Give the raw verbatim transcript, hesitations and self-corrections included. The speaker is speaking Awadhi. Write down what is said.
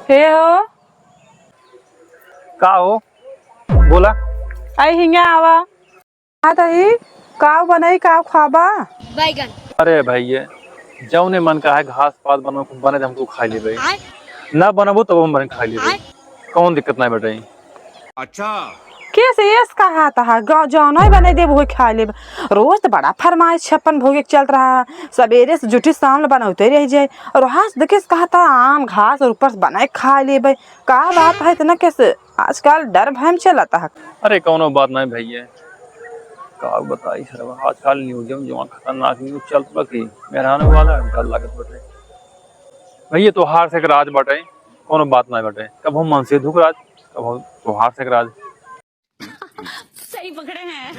के हो? का हो? बोला। आई हिंगा आवा। का दही? का बनाई, का खाबा? बैगन। अरे भैया, जौने मन का है घास पात बनो, बने त हमको खाई लेबे। आय। ना बनबो तब हम बने खाई लेबे। आय। कौन दिक्कत नहीं बटे। अच्छा। केस एस कहा था, ग-, जौनो ही बने देब, वही खा लेब। रोज तो बड़ा फरमाइश छप्पन भोग के चलत रहा, सबेरे से जुटी शाम ले बनौते रह जाए। और आज देखिस कहा था आम घास और ऊपर से बने खा लेबे। का बात है इतना केस आजकल डर भय में चलत है? अरे कौनो बात नहीं भैया, का बताई सरवा, आजकल न्यूज में जौन खतरनाक न्यूज चलत बा कि मेहरानू वाला डर लागत बटे। भैया तोहार से एक राज बटे, कौनो बात नहीं बटे, कबो मनसेधु के राज, कबो तोहार से एक राज। सही पकड़े हैं।